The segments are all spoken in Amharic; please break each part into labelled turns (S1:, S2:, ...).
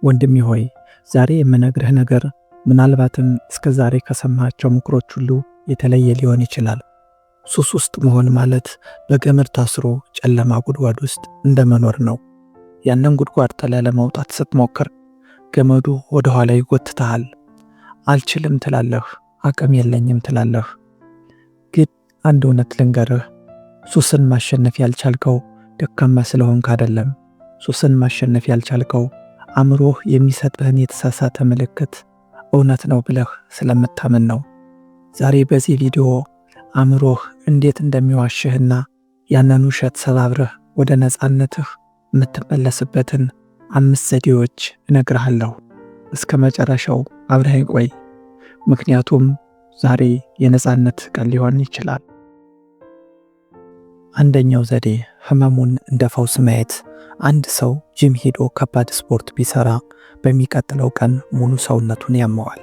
S1: ወንድሜ ሆይ፣ ዛሬ የምነግርህ ነገር ምናልባትም እስከ ዛሬ ከሰማሃቸው ምክሮች ሁሉ የተለየ ሊሆን ይችላል። ሱስ ውስጥ መሆን ማለት በገመድ ታስሮ ጨለማ ጉድጓድ ውስጥ እንደመኖር ነው። ያንን ጉድጓድ ጥለህ ለመውጣት ስትሞክር ገመዱ ወደ ኋላ ይጎትትሃል። አልችልም ትላለህ፣ አቅም የለኝም ትላለህ። ግን አንድ እውነት ልንገርህ፣ ሱስን ማሸነፍ ያልቻልከው ደካማ ስለሆንክ አይደለም። ሱስን ማሸነፍ ያልቻልከው አእምሮህ የሚሰጥህን የተሳሳተ ምልክት እውነት ነው ብለህ ስለምታምን ነው። ዛሬ በዚህ ቪዲዮ አእምሮህ እንዴት እንደሚዋሽህና ያንን ውሸት ሰባብረህ ወደ ነፃነትህ የምትመለስበትን 5 ዘዴዎች እነግርሃለሁ። እስከ መጨረሻው አብረኸኝ ቆይ፣ ምክንያቱም ዛሬ የነፃነት ቀን ሊሆን ይችላል። አንደኛው ዘዴ ህመሙን እንደ ፈውስ ማየት። አንድ ሰው ጂም ሄዶ ከባድ ስፖርት ቢሰራ በሚቀጥለው ቀን ሙሉ ሰውነቱን ያመዋል።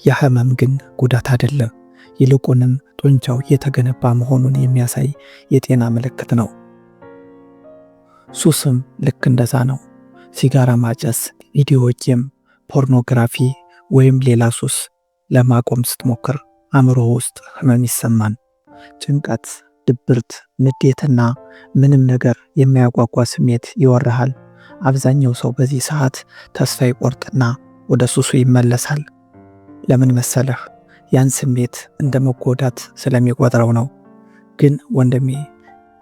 S1: ያ ህመም ግን ጉዳት አይደለም፣ ይልቁንም ጡንቻው እየተገነባ መሆኑን የሚያሳይ የጤና ምልክት ነው። ሱስም ልክ እንደዛ ነው። ሲጋራ ማጨስ፣ video game፣ pornography ወይም ሌላ ሱስ ለማቆም ስትሞክር አእምሮ ውስጥ ህመም ይሰማል። ጭንቀት፣ ድብርት፣ ንዴትና ምንም ነገር የማያጓጓ ስሜት ይወርሃል። አብዛኛው ሰው በዚህ ሰዓት ተስፋ ይቆርጥና ወደ ሱሱ ይመለሳል። ለምን መሰለህ? ያን ስሜት እንደ መጎዳት ስለሚቆጥረው ነው። ግን ወንድሜ፣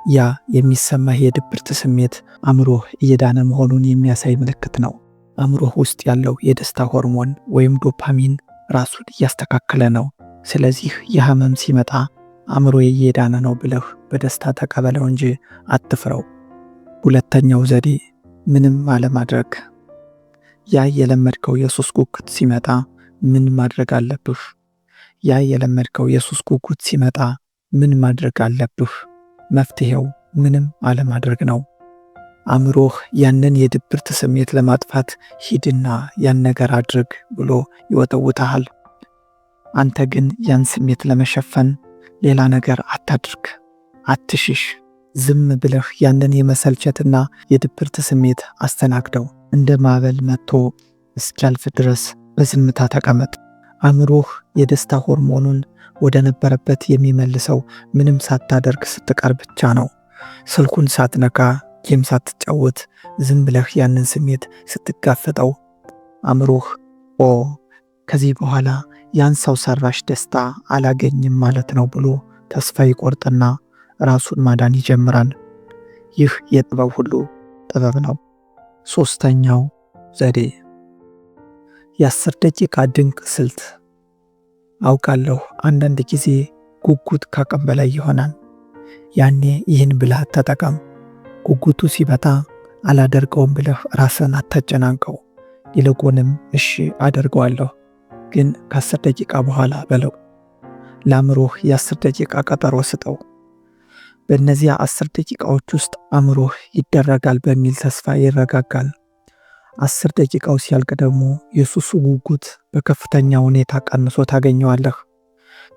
S1: ያ የሚሰማህ የድብርት ስሜት አእምሮህ እየዳነ መሆኑን የሚያሳይ ምልክት ነው። አእምሮህ ውስጥ ያለው የደስታ ሆርሞን ወይም ዶፓሚን ራሱን እያስተካከለ ነው። ስለዚህ የህመም ሲመጣ አእምሮዬ እየዳነ ነው ብለህ በደስታ ተቀበለው እንጂ አትፍረው። ሁለተኛው ዘዴ ምንም አለማድረግ። ያ የለመድከው የሱስ ጉጉት ሲመጣ ምን ማድረግ አለብህ? ያ የለመድከው የሱስ ጉጉት ሲመጣ ምን ማድረግ አለብህ? መፍትሄው ምንም አለማድረግ ነው። አእምሮህ ያንን የድብርት ስሜት ለማጥፋት ሂድና ያን ነገር አድርግ ብሎ ይወተውትሃል። አንተ ግን ያን ስሜት ለመሸፈን ሌላ ነገር አታድርግ፣ አትሽሽ። ዝም ብለህ ያንን የመሰልቸትና የድብርት ስሜት አስተናግደው። እንደ ማዕበል መጥቶ እስኪያልፍ ድረስ በዝምታ ተቀመጥ። አእምሮህ የደስታ ሆርሞኑን ወደ ነበረበት የሚመልሰው ምንም ሳታደርግ ስትቀር ብቻ ነው። ስልኩን ሳትነካ፣ game ሳትጫወት፣ ዝም ብለህ ያንን ስሜት ስትጋፈጠው አእምሮህ ኦ ከዚህ በኋላ ያን ሰው ሰራሽ ደስታ አላገኝም ማለት ነው ብሎ ተስፋ ይቆርጥና ራሱን ማዳን ይጀምራል። ይህ የጥበብ ሁሉ ጥበብ ነው። ሶስተኛው ዘዴ የ10 ደቂቃ ድንቅ ስልት። አውቃለሁ አንዳንድ ጊዜ ጉጉት ከአቅም በላይ ይሆናል። ያኔ ይህን ብልሃት ተጠቀም። ጉጉቱ ሲበታ አላደርገውም ብለህ ራስን አታጨናንቀው። ይልቁንም እሺ አደርገዋለሁ ግን ከ10 ደቂቃ በኋላ በለው። ለአእምሮህ የ10 ደቂቃ ቀጠሮ ስጠው። በእነዚያ 10 ደቂቃዎች ውስጥ አእምሮህ ይደረጋል በሚል ተስፋ ይረጋጋል። 10 ደቂቃው ሲያልቅ ደግሞ የሱሱ ጉጉት በከፍተኛ ሁኔታ ቀንሶ ታገኘዋለህ።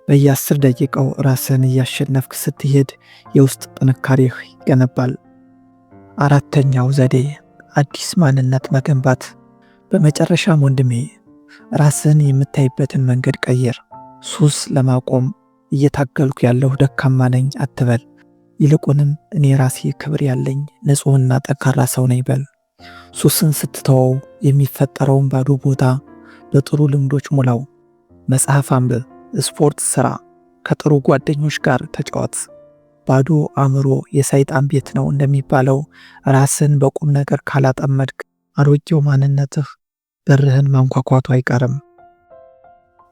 S1: በየ10 ደቂቃው ራስህን እያሸነፍክ ስትሄድ የውስጥ ጥንካሬህ ይገነባል። አራተኛው ዘዴ አዲስ ማንነት መገንባት። በመጨረሻም ወንድሜ፣ ራስህን የምታይበትን መንገድ ቀይር። ሱስ ለማቆም እየታገልኩ ያለሁ ደካማ ነኝ አትበል። ይልቁንም እኔ ራሴ ክብር ያለኝ ንጹሕና ጠንካራ ሰው ነኝ በል። ሱስን ስትተወው የሚፈጠረውን ባዶ ቦታ በጥሩ ልምዶች ሙላው። መጽሐፍ አንብብ፣ ስፖርት ስራ፣ ከጥሩ ጓደኞች ጋር ተጫወት። ባዶ አእምሮ የሰይጣን ቤት ነው እንደሚባለው፣ ራስን በቁም ነገር ካላጠመድክ አሮጌው ማንነትህ በርህን ማንኳኳቱ አይቀርም።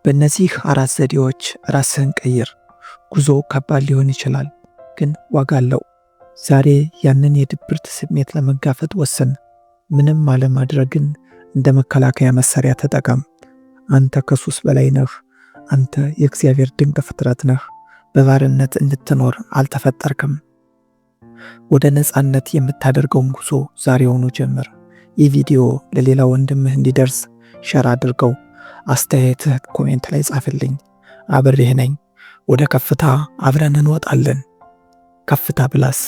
S1: በእነዚህ አራት ዘዴዎች ራስህን ቀይር። ጉዞ ከባድ ሊሆን ይችላል፣ ግን ዋጋ አለው። ዛሬ ያንን የድብርት ስሜት ለመጋፈጥ ወስን። ምንም አለማድረግን እንደ መከላከያ መሳሪያ ተጠቀም። አንተ ከሱስ በላይ ነህ። አንተ የእግዚአብሔር ድንቅ ፍጥረት ነህ። በባርነት እንድትኖር አልተፈጠርክም። ወደ ነፃነት የምታደርገውን ጉዞ ዛሬውኑ ጀምር። ይህ ቪዲዮ ለሌላ ወንድምህ እንዲደርስ share አድርገው። አስተያየትህ comment ላይ ጻፍልኝ። አብሬህ ነኝ። ወደ ከፍታ አብረን እንወጣለን። ከፍታ ፕላስ።